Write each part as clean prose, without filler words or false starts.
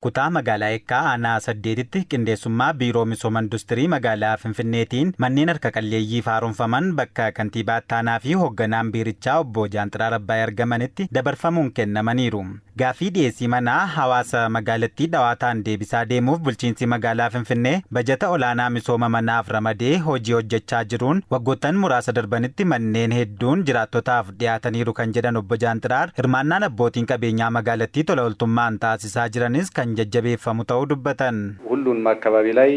Kutaa magaalaa Eekkaa aanaa 8tti qindeessummaa Biiroo Misooma Industirii magaalaa Finfinneetiin manneen harka qalleeyyiif haaromfaman bakka kantiibaa ittaanaa fi hogganaan biirichaa obbo Jaanxiraar Abbaay argamanitti dabarfamuun kennamaniiru. Gaaffii dhiyeessii manaa hawaasa magaalattii dhawaataan deebisaa deemuuf bulchiinsi magaalaa Finfinnee bajata olaanaa misooma manaaf ramadee hojii hojjechaa jiruun waggoottan muraasa darbanitti manneen hedduun jiraattotaaf dhiyaataniiru kan jedhan obbo Jaanxiraar, hirmaannaan abbootiin qabeenyaa magaalattii tola ooltummaan taasisaa jiranis kan jajjabeeffamu ta'uu dubbatan. ሁሉንም አካባቢ ላይ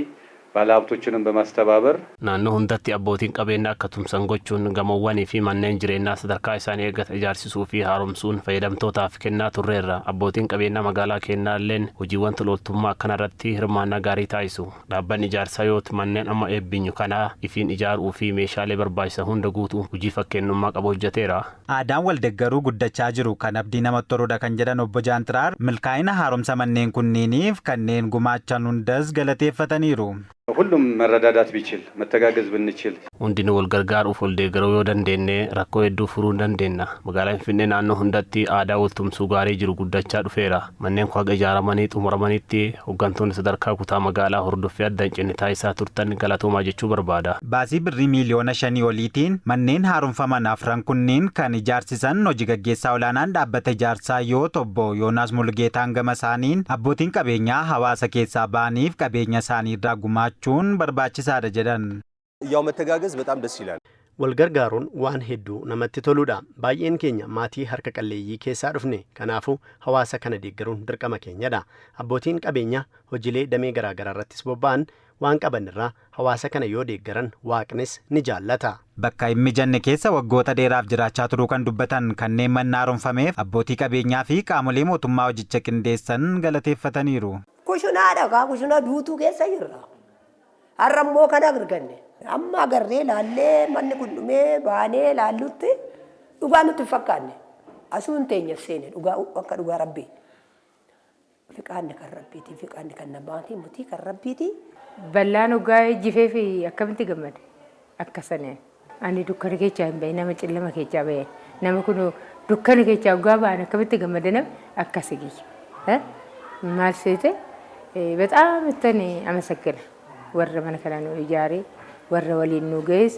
ባለሀብቶችንም በማስተባበር Naannoo hundatti abbootiin qabeenyaa akka tumsan gochuun gamoowwanii fi manneen jireenyaa sadarkaa isaanii eeggate ijaarsisuu fi haaromsuun fayyadamtootaaf kennaa turreerra. Abbootiin qabeenyaa magaalaa keenyaa illeen hojiiwwan tola ooltummaa akkanarratti hirmaannaa gaarii taasisu. Dhaabbanni ijaarsaa yoot manneen amma eebbinyu kanaa ifiin ijaaruu fi meeshaalee barbaachisan hunda guutuu hojii fakkeenyummaa qabu hojjeteera. Aadaan wal deeggaruu guddachaa jiru kan abdii namatti torudha kan jedhan obbo Jaantiraar, milkaa'ina haaromsa manneen kunniiniif kanneen gumaachan hundas galateeffataniiru. ሁሉም መረዳዳት ቢችል መተጋገዝ ብንችል Hundinuu wal gargaaruuf wal deeggaruu yoo dandeenye rakkoo hedduu furuu ni dandeenya. Magaalaa Finfinnee naannoo hundatti aadaa wal tumsuu gaarii jiru guddachaa dhufeera. Manneen kun haga ijaaramanii xumuramanitti hooggantoonni sadarkaa kutaa magaalaa hordoffii adda hin cinne taasisaa turtan galatoomaa jechuu barbaada. Baasii birrii miiliyoona 5 oliitiin manneen haaromfaman afran kunniin kan ijaarsisan hojii gaggeessaa olaanaan dhaabbata ijaarsaa yoo obbo Yoonaas Mulgeetaan gama isaaniin abbootiin qabeenyaa hawaasa keessaa ba'aniif qabeenya isaanii irraa gumaachuun barbaachisaadha jedhan. ያው መተጋገዝ በጣም ደስ ይላል። Wal gargaaruun waan hedduu namatti toludha. Baay'een keenya maatii harka qalleeyyii keessaa dhufne. Kanaafuu hawaasa kana deeggaruun dirqama keenyadha. Abbootiin qabeenyaa hojiilee damee garaagaraa irrattis bobba'an waan qaban irraa hawaasa kana yoo deeggaran Waaqnis ni jaallata. Bakka hin mijanne keessa waggoota dheeraaf jiraachaa turuu kan dubbatan kanneen manni haaromfameef abbootii qabeenyaa fi qaamolee mootummaa hojicha qindeessan galateeffataniiru. Kushunaadha kaa kushunaa duutuu keessa jirra. Har'a immoo kana arganne. Amma agarree laallee manni kun dhumee baanee laallutti dhugaa nutti hin fakkaanne. Asuun teenya seene dhugaa akka dhugaa rabbii. Fiqaanni kan rabbiiti, fiqaanni kan namaati, mutii kan rabbiiti. Ballaan hoggaa jifee fi akkamitti gammade akka saneen. Ani dukkana keessaa hin bahin, nama cillama keessaa bahe. Nama kun dukkana keessaa hoggaa ba'an akkamitti gammade nama akkasi kiyya. Maal seete በጣም እተን አመሰግና warra mana kana nu ijaare, warra waliin nu ga'es,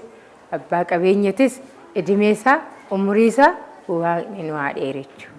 abbaa qabeenyatis idimee isaa umurii isaa Waaqni nu haa dheerechuu.